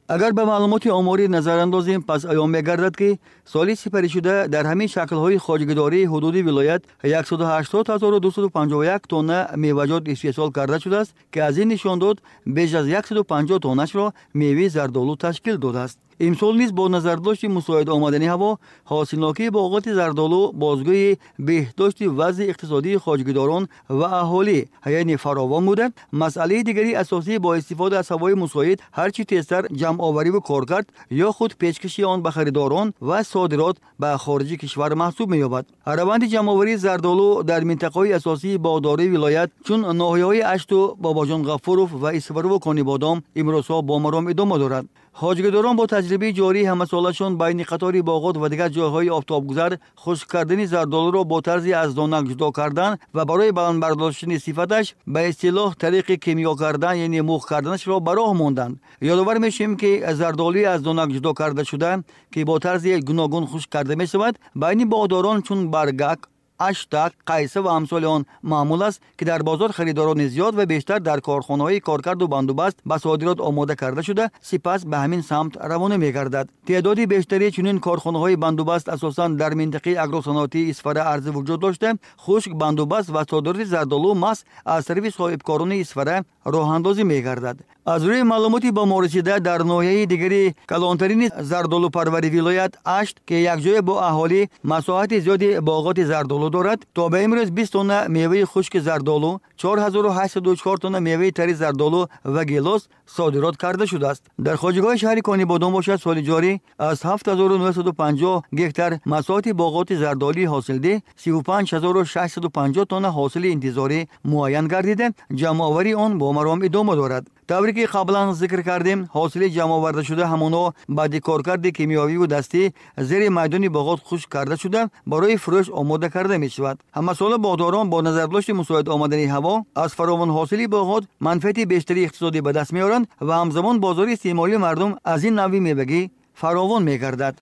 Агар ба маълумоти оморӣ назар андозем, пас аён мегардад, ки соли сипаришуда дар ҳамин шаклҳои хоҷагидории ҳудуди вилоят 180 251 тонна меваҷот истеҳсол карда шудааст, ки аз ин нишондод беш аз 150 тоннашро меваи зардолу ташкил додааст. Имсол низ бо назардошти мусоид омадани ҳаво, ҳосилнокии боғоти зардолу бозгӯи беҳдошти вазъи иқтисодии хоҷагидорон ва аҳолӣ, яъне фаровон буда, масъалаи дигари асосӣ бо истифода аз ҳавои мусоид ҳарчи тезтар ҷамъовариву коркард ё худ пешкаши он ба харидорон ва содирот ба хориҷи кишвар маҳсуб меёбад. Раванди ҷамъоварии зардолу дар минтақаҳои асосии боғдории вилоят, чун ноҳияҳои Ашту, Бобоҷон Ғафуров ва Исфараву Конибодом, имрӯзҳо бо маром идома дорад. Хоҷагидорон бо таҷрибаи ҷории ҳамасолашон байни қатори боғот ва дигар ҷойҳои офтобгузар хушк кардани зардолуро бо тарзи аз донак ҷудо кардан ва барои баланд бардоштани сифаташ ба истилоҳ тариқи кимиё кардан, яъне мух карданашро ба роҳ монданд. Ёдовар мешавем, ки зардолуи аз донак ҷудо карда шуда, ки бо тарзи гуногун хушк карда мешавад, байни боғдорон чун баргак, аштак, қайса ва амсоли он маъмул аст, ки дар бозор харидорони зиёд ва бештар дар корхонаҳои коркарду бандубаст ба содирот омода карда шуда, сипас ба ҳамин самт равона мегардад. Теъдоди бештари чунин корхонаҳои бандубаст асосан дар минтақаи агросаноатии Исфара арзи вуҷуд дошта, хушк, бандубаст ва содироти зардолу маҳз аз тарафи соҳибкорони Исфара роҳандозӣ мегардад. Аз рӯи маълумоти ба мо расида, дар ноҳияи дигари калонтарини зардолупарвари вилоят, Ашт, ки якҷоя бо аҳолӣ масоҳати зиёди боғоти зардолу дорад, то ба имрӯз 20 тонна меваи хушки зардолу, 4804 тонна меваи тари зардолу ва гелос содирот карда шудааст. Дар хоҷагиҳои шаҳри Конибодом бошад, соли ҷорӣ аз 7950 гектар масоҳати боғоти зардолии ҳосилдиҳ 35 650 тонна ҳосили интизорӣ муайян гардида, ҷамъоварии он бо маром идома дорад. Тавре ки қаблан зикр кардем, ҳосили ҷамъовардашуда ҳамоно баъди коркарди кимиёвиву дастӣ зери майдони боғот хушк карда шуда, барои фурӯш омода карда мешавад. Ҳамасола боғдорон бо назардошти мусоид омадани ҳаво аз фаровонҳосили боғот манфиати бештари иқтисодӣ ба даст меоранд ва ҳамзамон бозори истеъмолии мардум аз ин навъи мевагӣ фаровон мегардад.